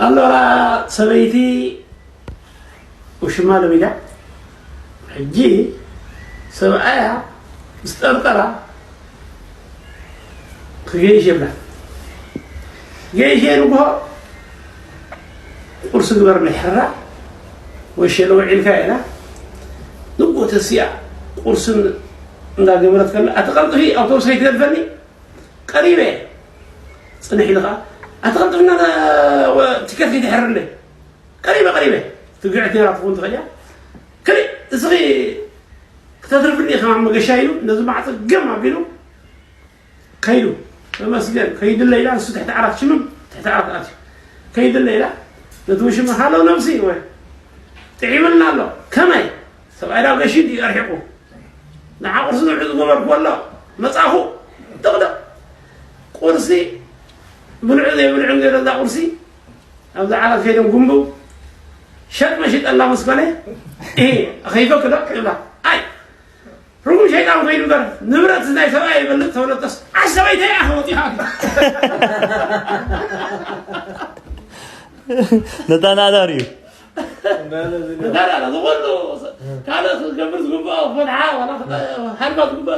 ኣሎራ ሰበይቲ ውሽማ ለሚዳ ሕጂ ሰብኣያ ምስ ጠርጠራ ክገይሽ የብላ። ገይሽ ንግሆ ቁርሲ ግበር ናይ ሕራ ወይ ሸለ ውዒልካ ኢላ ንግሆ ተሲኣ ቁርሲ እንዳገበረት ከላ ኣቲ ቀልጥፊ ኣውቶቡስ ከይትገድፈኒ ቀሪበ ጽንሕ ኢልኻ ኣቲ ቀልጥፍና ቲኬት ከይትሕርለይ ቀሪበ ቀሪበ ትግዕት ነራ ትኸውን ትኽእል እያ። ከሊእ እስኺ ክተትርፍኒ ኢኻ መገሻ ኢሉ ነዚ ማዕፀ ገም ኣቢሉ ከይዱ ተመስገን ከይድለ ኢላ ንሱ ትሕቲ ዓራት ሽምም ትሕቲ ዓራት ኣትዩ ከይድለ ኢላ ነቲ ውሽማ ሃሎ ነብሲ ወይ ጥዒምልና ኣሎ ከመይ ሰብኣይ ዳው ገሺ ድዩ ኣርሒቑ ንዓ ቁርሲ ንውዒ ዝገበርኩ ኣሎ መጻኹ ጥቕደቕ ቁርሲ ብልዑ ዘይብልዑ ገይረ እዛ ቁርሲ ኣብዚ ዓራት ከይዶም ጉንብው ሸጥ መሽጠላ ምስ ኮነ እ ኣኸይፈክ ዶ ይብላ ኣይ ርጉም ሸይጣን ኮይኑ እምበር ንብረት ናይ ሰብኣይ ይበልጥ ተበለቶስ ዓሽ ሰበይተይ ኣኸ ወፂኻ ነታ ናዳር እዩ ዝኮሉ ካልእ ክገብር ዝግብኦ ፈትሓ ዋላ ሃልባ ዝግብኦ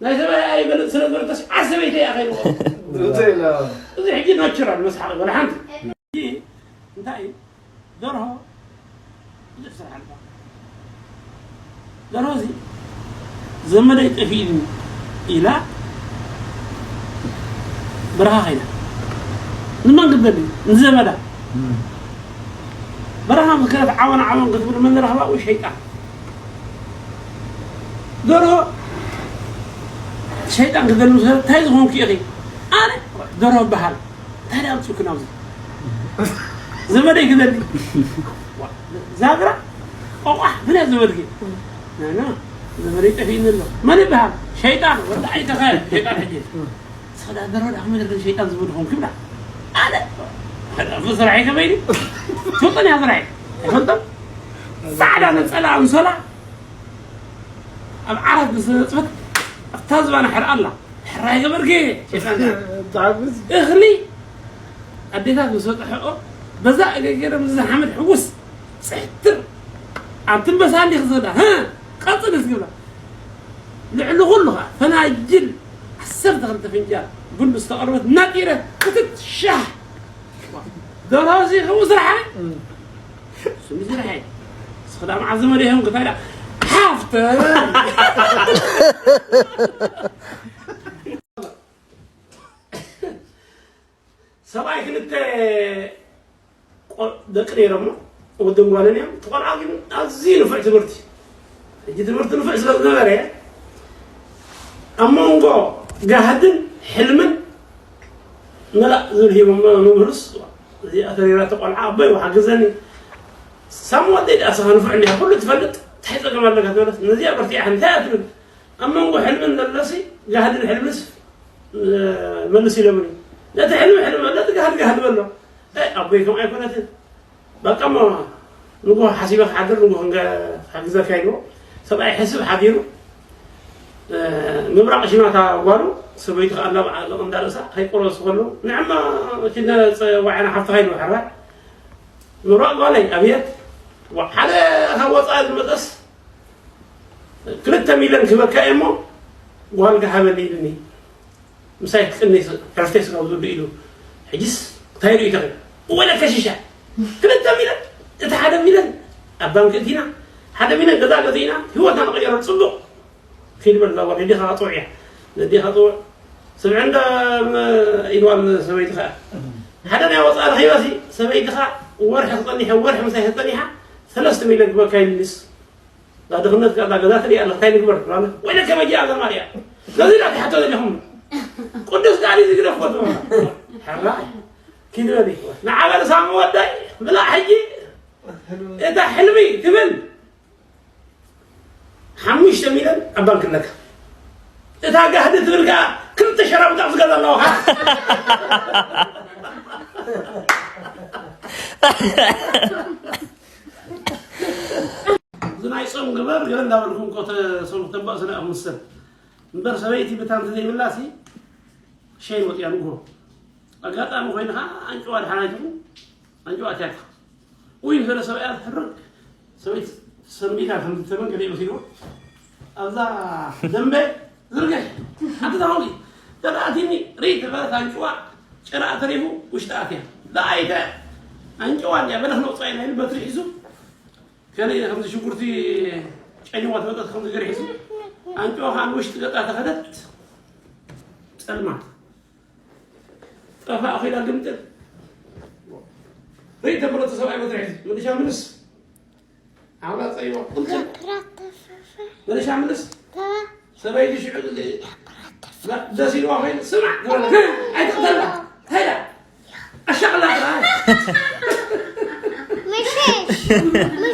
ናይ ሰብኣይ ኣይበልጥ ስለ ዝበለተስ ዓሰበይተይ እያ ከይልዎ እዚ ሕጂ ናቹራል መስሓቅ ወላ ሓንቲ እንታይ እዩ ደርሆ ብዙሕ ስራሕ ኣለካ ደርሆ እዚ ዘመደይ ጠፊእኒ ኢላ በረኻ ከይዳ ንመን ክትደሊ ንዘመዳ በረኻ ምክረት ዓወን ዓወን ክትብል መን ረኽባ ወይ ሸይጣን ደርሆ ሸይጣን ክደሊ እንታይ ዝኾንኩ ኢኺ ኣነ ደርሆ በሃል እንታይ ደኣ ኣምፅእኩ ናብዚ ዘመደይ ክደሊ ዛግራ ቆቋሕ ብለ ዘመድኪ ናና ዘመደይ ጠፊእኒ ኣሎ መን ይበሃል ሸይጣን ወዲ ዓይተኸ ሸይጣን ሕጂ ስኽዳ ደሮ ዳሕ መድረክ ሸይጣን ዝብል ኾንኩ ይብላ ኣነ ስራሐይ ከመይ ድዩ ትፈልጦን እያ ስራሐይ ኣይፈልጦን ፃዕዳ ነፀላ ኣንሶላ ኣብ ዓራት ምስ ነፅፈት ኣብታ ዝባና ሕርኣ ኣላ ሕራይ ገበርኪ ሸይጣን እኽሊ ኣዴታት ምስ በፅሐኦ በዛ እገገረ ምስ ሓመድ ሕውስ ፅሕትር ኣብቲ በሳ እንዲ ክዘዳ ቀፅል ዝግብላ ልዕሊ ኩሉ ከዓ ፈናጅል ዓሰርተ ክልተ ፍንጃል ቡን ዝተቐርበት ናጢረ ክትት ሻህ ደርሆ እዚ ከምኡ ስራሓ ስሚ ስራሐ ስኽዳ መዓዝ መሪሖም ክታዳ ሓፍተ ሰብኣይ ክልተ ደቂ ነይሮሞ ወድን ጓልን እዮም እቲ ቆልዓ ግን ኣዝዩ ንፉዕ ትምህርቲ ሕጂ ትምህርቲ ንፉዕ ስለ ዝነበረ ኣብ መንጎ ጋህድን ሕልምን መላእ ዝብል ሂቦሞ መምህርስ እዚኣ ተሪራቶ ቆልዓ ኣቦይ ሓግዘኒ ሳም ወደይ ደኣ ስኻ ንፉዕ እንዲኻ ኩሉ ትፈልጥ እንታይ ጸገም ኣለካ ዝበለት ነዚኣ በርቲዓ እንታይ እያ ትብል ኣብ መንጎ ሕልምን ዘሎሲ ጋህድን ሕልምንስ መልስ ኢሎምኒ ነቲ ሕልሚ ሕልሚ በሎ እቲ ጋህዲ ጋህዲ በሎ ኣቦይ ከም ኣይኮነትን በቃ እሞ ንጎ ሓሲበ ክሓድር ንጎ ክንገ ክሕግዘካ ኢልዎ ሰብኣይ ሕስብ ሓዲሩ ምብራቕ ሽማታ ጓሉ ሰበይቱ ከኣ እናበዓለ እንዳርእሳ ከይቆረሱ ከለዉ ንዕማ ኪነ ፀዋዕና ሓፍትኻ ኢልዎ ሕራይ ምብራቕ ጓለይ ኣብየት ሓደ ካብ ወፃኢ ዝመፀስ ክልተ ሚልዮን ክበካ እየ እሞ ጓልካ ሃበኒ ኢሉኒ ምሳይ ክቅኒ ዕርፍተይ ስጋብ ዝውድእ ኢሉ ሕጅስ እንታይ ርኢ ተኽእል ወለ ከሽሻ ክልተ ሚለን እቲ ሓደ ሚለን ኣብ ባንክ እቲና ሓደ ሚለን ገዛ ገዚእና ህይወትና ንቀየሮ ፅቡቅ ኪድ በል ዛጓ ነዴኻ ጥዑ እያ ነዴኻ ጥዑ ስምዐ እንዳ ኢልዋ ሰበይትኻ ሓደ ናይ ወፃኢ ረኺባሲ ሰበይትኻ ወርሒ ክፀኒሐ ወርሒ ምሳይ ተፀኒሓ ሰለስተ ሚለን ክበካ ይልስ እዛ ድኽነት ከኣ እዛ ገዛ ትሪኣ ኣለኻ እንታይ ንግበር ትብላ ወይለከ መጃ እዛ ማርያ ነዚ ዳ ትሓቶ ዘለኹም ቅዱስ ቃል እዩ ዝግደፍ ወዶ ሕራ ኪድበል ንዓበል ሳሚ ወዳይ ብላ ሕጂ እታ ሕልሚ ትብል ሓሙሽተ ሚልዮን ኣብ ባንክ ኣለካ እታ ጋህዲ ትብል ከኣ ክልተ ሸራብጣ ዝገዛ ኣለዋኻ እዚ ናይ ጾም ግበር ገለ እንዳበልኩም እኮ ተ- ጾም ክተንባእ ስለ ኣኹም ሰብ እምበር ሰበይቲ ብታ እንተዘይብላሲ ሸይ ወጥያ ንግሆ ኣጋጣሚ ኮይኑ ከዓ ኣንጭዋ ድሓን ኣይትኹን ኣንጭዋ ኣትያታ። ውይ፣ ገለ ሰብኣያ ትሕርቅ። ሰበይቲ ሰንቢዳ ከም ዝተመን ገለ ይመስልዎ። ኣብዛ ደንበ ዝርግሕ። ኣቲ ታሆሊ። ተዳእቲኒ ርኢ ተባለት ኣንጭዋ ጭራ ተሪፉ ውሽጢ ኣትያ። ደኣይተ ኣንጭዋ እንዲያ በለኽ ነውፃ ኢና ኢሉ በትሪ ሒዙ። ከለ ከምዚ ሽጉርቲ ጨኒዋ ትመጠት ከምዚ ገር ሒዙ። ኣንጭዋ ከዓ ንውሽጢ ገጣ ተኸደት። ጸልማት። ጠፋ ኣኺላ ግምጥል። ርእይ ተብሎ ተሰብኣይ በትሪ ሒዙ። ምልሻ ምልስ። ዓውላ ጸይዋ። ቁልጭ። ምልሻ ምልስ። ሰበይቲ ሽዑ ደስ ኢልዋ ኮይኑ ስማዕ ትበለ። ኣይትቕተላ። ሄዳ። ኣሻቕላ ጥራይ። ምሽሽ